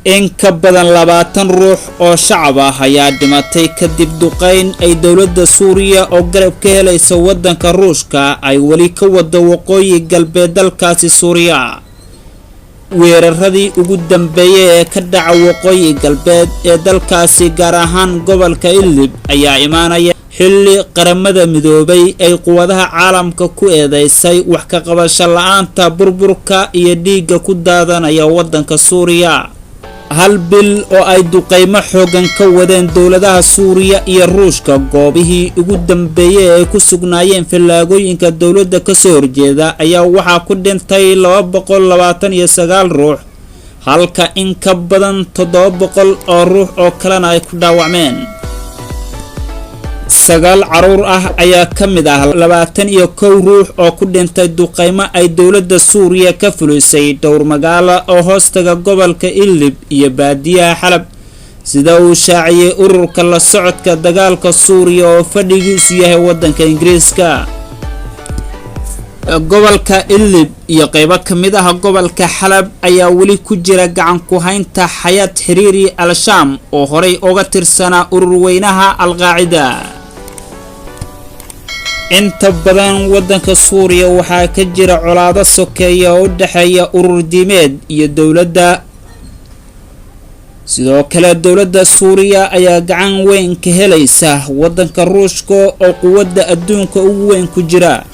In ka badan 20 ruux oo shacab ah ayaa dhimatay kadib duqeyn ay dowladda Suuriya oo garab ka helaysa waddanka Ruushka ay weli ka wado waqooyi galbeed dalkaasi Suuriya. Weeraradii ugu dambeeyay ee ka dhaca waqooyi galbeed ee dalkaasi, gaar ahaan gobolka Idlib, ayaa imaanaya xilli Qaramada Midoobay ay quwadaha caalamka ku eedeysay wax ka qabasho la-aanta burburka iyo dhiigga ku daadanaya waddanka Suuriya. Hal bil oo ay duqeymo xoogan ka wadeen dowladaha Suuriya iyo Ruushka goobihii ugu dambeeyay ay ku sugnaayeen fallaagooyinka dowladda kasoo horjeeda ayaa waxaa ku dhintay 229 ruux, halka in ka badan 700 oo ruux oo kalena ay ku dhaawacmeen. 9 caruur ah ayaa ka mid ah 21 ruux oo ku dhintay duqeymo ay dowladda Suuriya ka fulisay dhowr magaalo oo hoostaga gobolka Idlib iyo baadiyaha Xalab, sida uu shaaciyey ururka la socodka dagaalka Suuriya oo fadhigiisu yahay waddanka Ingiriiska. Gobolka Idlib iyo qeybo ka mid ah gobolka Xalab ayaa weli ku jira gacan ku haynta Xayaat Xiriiri Al-Shaam oo horey uga tirsanaa urur weynaha Al-Qaacida. Inta badan waddanka Suuriya waxaa ka jira colaado sokeeya oo u dhexeeya urur diimeed iyo dowladda. Sidoo kale dowladda Suuriya ayaa gacan weyn ka helaysa waddanka Ruushka oo quwadda adduunka ugu weyn ku jira.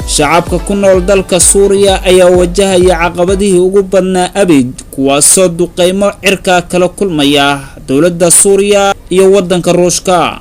Shacabka ku nool dalka Suuriya ayaa wajahaya caqabadihii ugu badnaa abid, kuwaasoo duqeymo cirkaa kala kulmaya dowladda Suuriya iyo waddanka Ruushka.